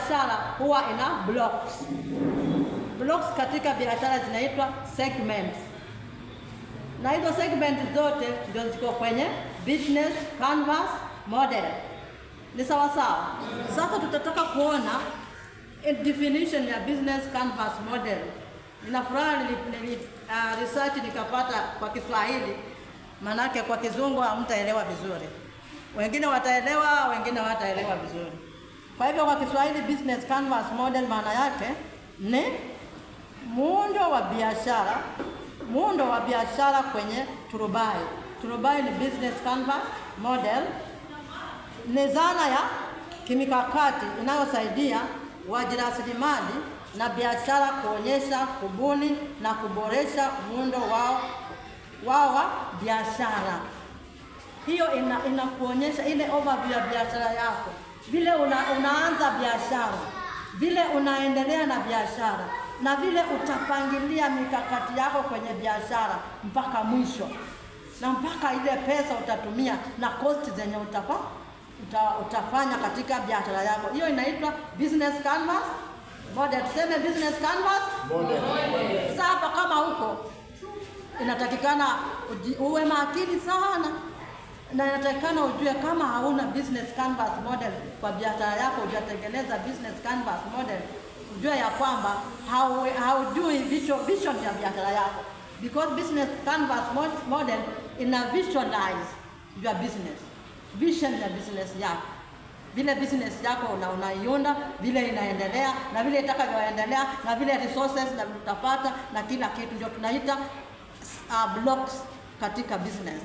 Biashara huwa ina blocks. Blocks katika biashara zinaitwa segments, na hizo segment zote ndio ziko kwenye business canvas model. Ni sawa sawa? Sasa tutataka kuona a definition ya business canvas model. Nina furaha nili research nikapata kwa Kiswahili, manake kwa Kizungu hamtaelewa vizuri. Wengine wataelewa, wengine hawataelewa vizuri. Kwa hivyo kwa Kiswahili, business canvas model maana yake ni muundo wa biashara kwenye turubai. Turubai ni business canvas model, ni zana ya kimikakati inayosaidia wajirasilimali na biashara kuonyesha, kubuni na kuboresha muundo wao wa biashara. Hiyo inakuonyesha ile overview ya biashara yako, vile unaanza biashara, vile unaendelea na biashara na vile utapangilia mikakati yako kwenye biashara mpaka mwisho na mpaka ile pesa utatumia na cost zenye utafanya katika biashara yako. Hiyo inaitwa business canvas model. Tuseme business canvas model. Sasa hapa kama huko inatakikana uwe makini sana na inatakikana ujue kama hauna business canvas model kwa biashara yako, hujatengeneza business canvas model, ujue ya kwamba haujui vision ya biashara yako, because business canvas model ina visualize your business, vision ya business yako, vile business yako unaiunda, vile inaendelea na vile itakavyoendelea na vile resources na vile utapata na kila kitu, ndio tunaita blocks katika business.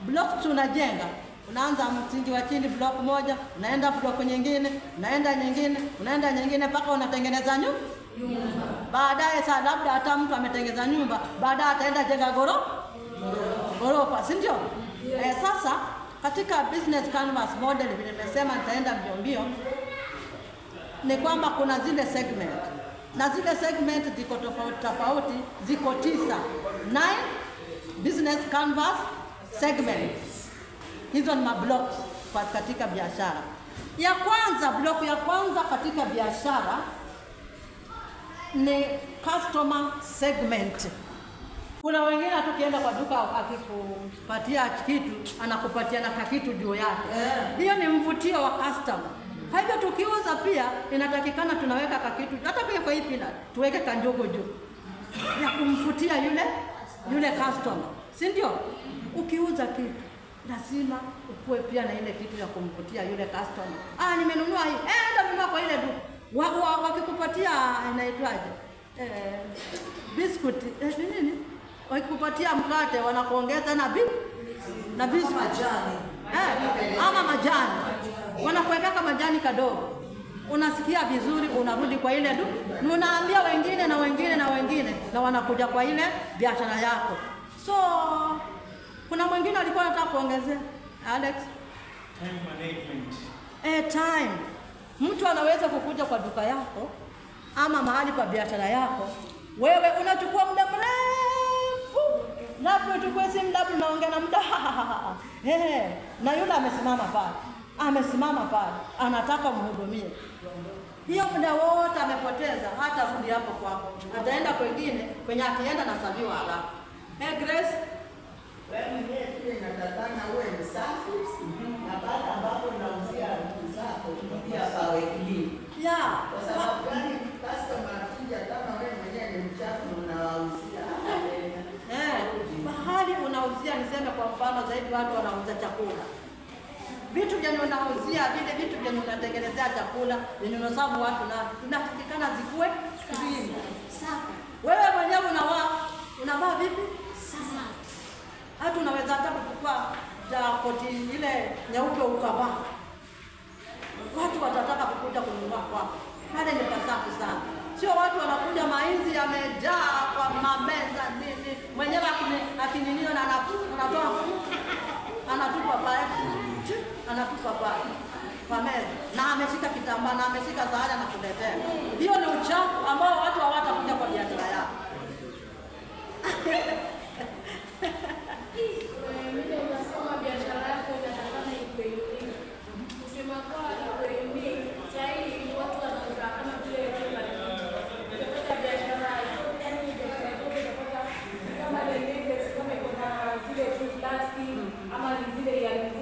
Blocks tunajenga, unaanza msingi wa chini block moja, unaenda block nyingine, unaenda nyingine, unaenda nyingine mpaka unatengeneza nyumba. Baadaye sasa labda hata mtu ametengeneza nyumba, baadaye ataenda jenga gorofa, si ndio? Eh, sasa katika business canvas model, vile nimesema nitaenda mbio mbio, ni kwamba kuna zile segment na zile segment ziko tofauti tofauti, ziko tisa, nine business canvas segments. Hizo ni mablocks kwa katika biashara. Ya kwanza, block ya kwanza katika biashara ni customer segment. Kuna wengine hata ukienda kwa duka akikupatia kitu anakupatia na kakitu juu yake. Hiyo ni mvutio wa customer. Kwa hivyo tukiuza pia inatakikana tunaweka kakitu, hata pia kwa hii peanut tuweke kanjugu juu ya kumvutia yule customer, si ndio? Ukiuza kitu lazima ukuwe pia na ile kitu ya kumvutia yule customer. Ah, nimenunua hii, eh, enda nunua kwa ile duka. Wakikupatia inaitwaje? Eh, biscuit, eh, ni nini? Wakikupatia mkate wanakuongeza na biscuit. Majani. Eh, ama majani wanakuweka kama majani kadogo, unasikia vizuri, unarudi kwa ile du, na unaambia wengine na wengine na wengine, na wanakuja kwa ile biashara yako. So kuna mwingine alikuwa anataka kuongezea, Alex? Time management. Eh, time. Mtu anaweza kukuja kwa duka yako ama mahali pa biashara yako, wewe unachukua muda mrefu, labda uchukue simu, labda unaongea na muda, eh, na yule amesimama pale, amesimama pale, anataka mhudumie. Hiyo muda wote amepoteza, hata rudi hapo kwako, ataenda kwengine kwenye akienda nasaviwa haraka. Hey, Grace. Wewe mwenyewe pia inatakana uwe msafi na pale ambapo unauzia vitu zako pia pawe clean. Kwa sababu gani? Customer akija kama wewe mwenyewe ni mchafu unawauzia, hataenda. Eh, mahali unauzia, niseme kwa mfano zaidi, watu wanauza chakula, vitu vyenye unauzia, vile vitu vyenye unatengenezea chakula vyenye unaserve watu, na inatakikana zikuwe clean, safi. Wewe mwenyewe unavaa vipi? Safi. Hata unaweza hata kuchukua ja koti ile nyeupe ukavaa, watu watataka kukuja kununua kwako. Pale ni pasafi sana, sio watu wanakuja mainzi yamejaa kwa mameza nini, mwenyewe akininio na anatoa anatupa pale, anatupa pale kwa meza, na ameshika kitambaa na ameshika sahani anakuletea. Hiyo ni uchafu ambao watu hawatakuja kwa biashara yako. Mimi unasema biashara yako inatakana ikuwe unique. Kusema kwa ikuwe unique, sahii watu wanaona Ama ni zile ya